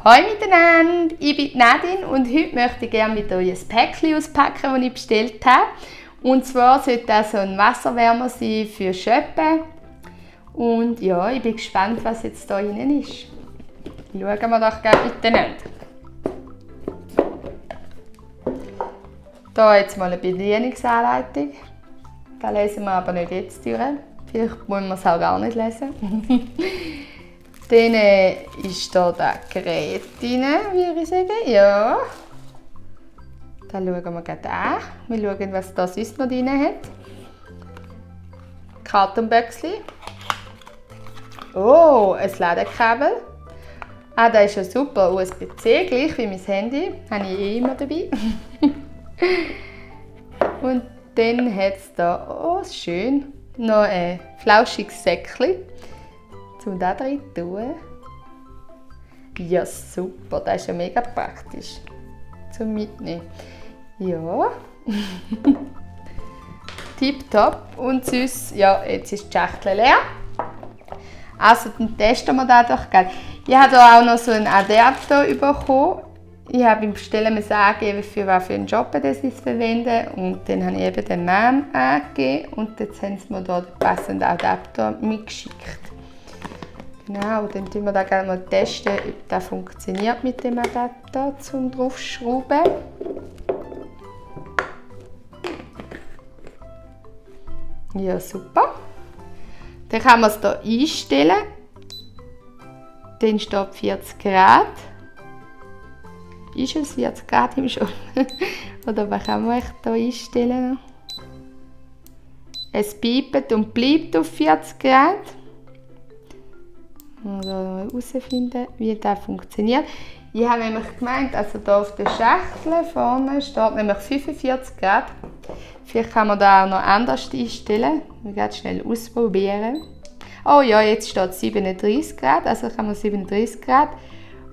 Hallo miteinander, ich bin Nadine und heute möchte ich gerne mit euch ein Päckchen auspacken, das ich bestellt habe. Und zwar sollte das so ein Wasserwärmer sein für Schöppen. Und ja, ich bin gespannt, was jetzt da drin ist. Schauen wir doch gerne miteinander. Hier jetzt mal eine Bedienungsanleitung. Das lesen wir aber nicht jetzt durch. Vielleicht muss man es auch gar nicht lesen. Dann ist hier das Gerät drin, würde ich sagen. Ja. Dann schauen wir gerade an. Wir schauen, was da sonst noch drin hat. Kartonböckchen. Oh, ein Ladekabel. Ah, das ist ja super. USB-C, gleich wie mein Handy. Das habe ich immer dabei. Und dann hat es hier, oh schön, noch ein flauschiges Säckchen, um da drin zu tun. Ja, super, das ist ja mega praktisch zum Mitnehmen. Ja, tipptopp. Und sonst, ja, jetzt ist die Schachtel leer. Also, dann testen wir das doch gleich. Ich habe hier auch noch so einen Adapter bekommen. Ich habe beim Bestellen angegeben, für was für einen Job ich es verwende. Und dann habe ich eben den Namen angegeben. Und jetzt haben sie mir hier den passenden Adapter mitgeschickt. Genau, dann testen wir da gerne mal testen, ob das funktioniert mit dem Adapter zum draufschrauben. Ja, super. Dann kann man es hier einstellen. Dann steht 40 Grad. Ist es 40 Grad im Shop? Oder was kann man hier einstellen? Es piept und bleibt auf 40 Grad. Mal herausfinden, wie das funktioniert. Ich habe nämlich gemeint, also hier auf der Schachtel vorne steht nämlich 45 Grad. Vielleicht kann man da auch noch anders einstellen. Wir gehen schnell ausprobieren. Oh ja, jetzt steht 37 Grad, also kann man 37 Grad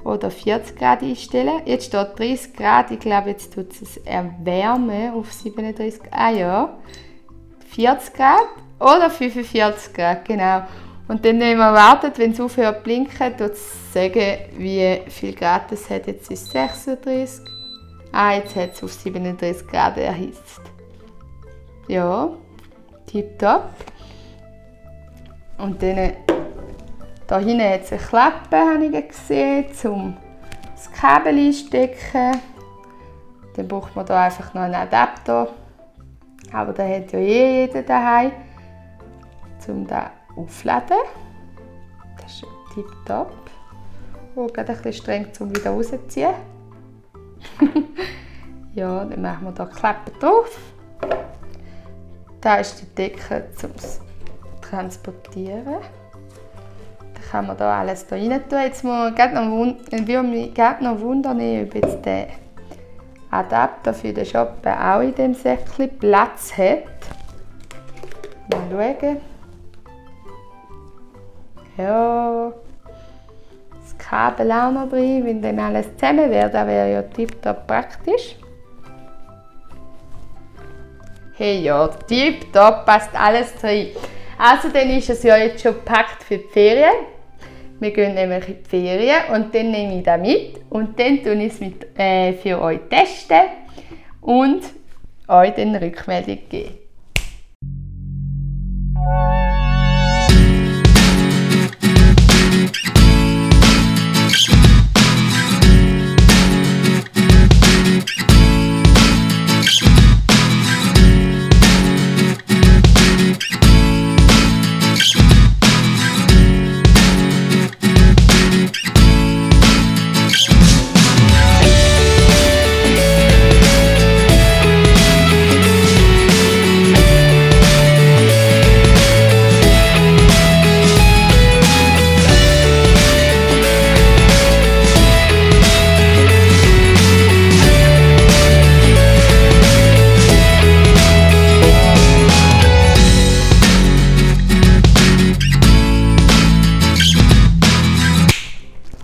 oder 40 Grad einstellen. Jetzt steht 30 Grad, ich glaube jetzt tut es erwärmen auf 37 Grad. Ah ja, 40 Grad oder 45 Grad, genau. Und dann, wenn man wartet, wenn es aufhört zu blinken, tut es sagen, wie viel Grad es hat. Jetzt ist es 36. Ah, jetzt hat es auf 37 Grad erhitzt. Ja, tipptopp. Und dann, da hinten hat es eine Klappe, habe ich gesehen, um das Kabel einzustecken. Dann braucht man da einfach noch einen Adapter. Aber den hat ja jeder daheim, um das aufladen. Das ist tipptopp. Oh, gerade ein bisschen streng, um wieder rauszuziehen. Ja, dann machen wir hier die Klappe drauf. Da ist die Decke zum Transportieren. Dann kann man da alles hier rein tun. Jetzt muss man mich noch wundern, ob jetzt der Adapter für den Shop auch in dem Säckchen Platz hat. Mal schauen. Ja, das Kabel auch noch drin, wenn dann alles zusammen wäre, das wäre ja tipptopp praktisch. Hey ja, tipptopp, passt alles drin. Also dann ist es ja jetzt schon gepackt für die Ferien. Wir gehen nämlich in die Ferien und dann nehme ich das mit und dann tue ich es für euch testen und euch dann Rückmeldung geben.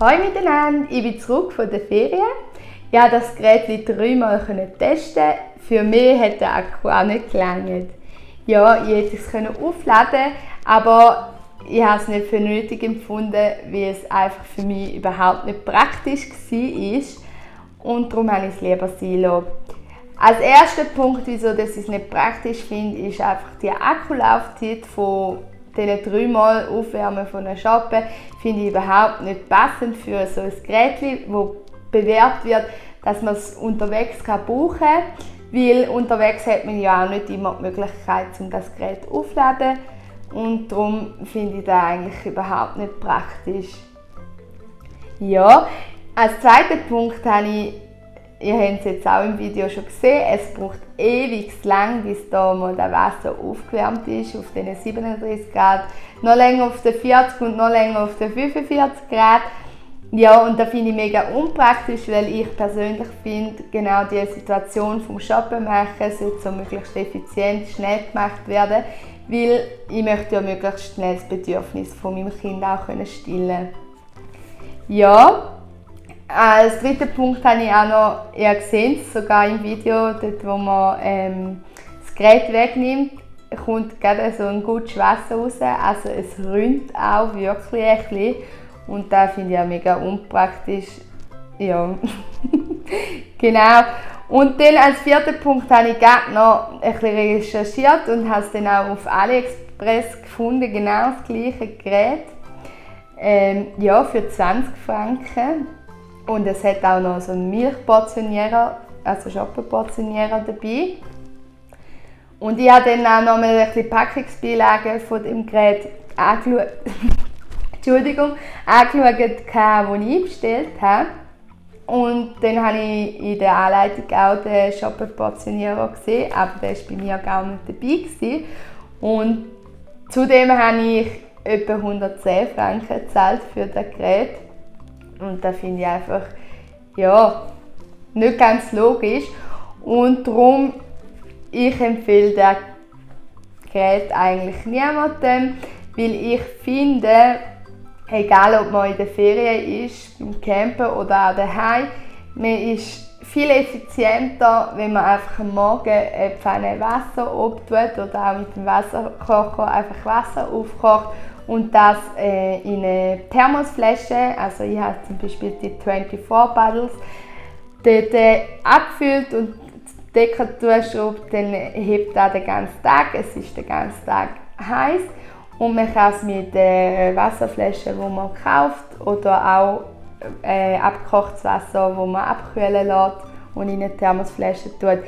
Hallo miteinander, ich bin zurück von den Ferien. Ich konnte das Gerät 3-mal testen. Für mich hat der Akku auch nicht gelangt. Ja, ich hätte es aufladen können, aber ich habe es nicht für nötig empfunden, weil es einfach für mich überhaupt nicht praktisch war. Und darum habe ich es lieber sein lassen. Als erster Punkt, wieso ich es nicht praktisch finde, ist einfach die Akkulaufzeit von diesen 3 Mal Aufwärmen von einer Schoppe. Finde ich überhaupt nicht passend für so ein Gerät, das bewährt wird, dass man es unterwegs brauchen kann. Weil unterwegs hat man ja auch nicht immer die Möglichkeit, um das Gerät aufzuladen. Und darum finde ich das eigentlich überhaupt nicht praktisch. Ja, als zweiter Punkt habe ich, ihr habt es jetzt auch im Video schon gesehen, es braucht ewig lang, bis da mal das Wasser aufgewärmt ist auf den 37 Grad, noch länger auf den 40 und noch länger auf den 45 Grad. Ja, und das finde ich mega unpraktisch, weil ich persönlich finde, genau diese Situation vom Shoppen machen sollte so möglichst effizient, schnell gemacht werden, weil ich möchte ja möglichst schnell das Bedürfnis von meinem Kind auch stillen. Ja, als dritten Punkt habe ich auch noch, ihr seht es sogar im Video, dort wo man das Gerät wegnimmt, kommt gerade so ein gutes Wasser raus, also es rinnt auch wirklich ein bisschen. Und das finde ich auch mega unpraktisch. Ja, genau. Und dann als vierten Punkt habe ich gerade noch ein bisschen recherchiert und habe es dann auch auf AliExpress gefunden, genau das gleiche Gerät. Ja, für 20 Franken. Und es hat auch noch so einen Milchportionierer, also Schoppenportionierer dabei. Und ich habe dann auch noch mal ein bisschen Packungsbeilagen von dem Gerät angeschaut. Angeschaut, die ich bestellt habe. Und dann habe ich in der Anleitung auch den Shopper-Portionierer gesehen, aber der war bei mir gar nicht dabei gewesen. Und zudem habe ich etwa 110 Franken gezahlt für das Gerät. Und das finde ich einfach, ja, nicht ganz logisch. Und darum, ich empfehle das Gerät eigentlich niemandem, weil ich finde, egal ob man in der Ferien ist, beim Campen oder auch daheim, man ist viel effizienter, wenn man einfach am Morgen eine Pfanne Wasser abtut oder auch mit dem Wasserkocher einfach Wasser aufkocht und das in eine Thermosflasche, also ich habe zum Beispiel die 24 Bottles, dort abfüllt und die Deckel durchschraubt, dann hebt das den ganzen Tag, es ist den ganzen Tag heiß. Und man kann es mit Wasserflaschen, die man kauft, oder auch abgekochtes Wasser, das man abkühlen lässt und in eine Thermosflasche tut,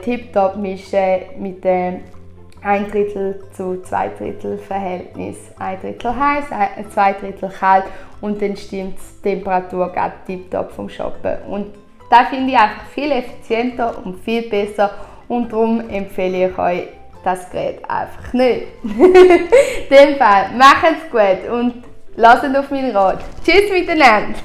tiptop mischen mit dem 1/3 zu 2/3 Verhältnis. 1/3 heiß, 2/3 kalt und dann stimmt die Temperatur gerade tiptop vom Shoppen. Und das finde ich einfach viel effizienter und viel besser und darum empfehle ich euch das Gerät einfach nicht. In dem Fall, macht's gut und lasst auf meinen Rat. Tschüss miteinander!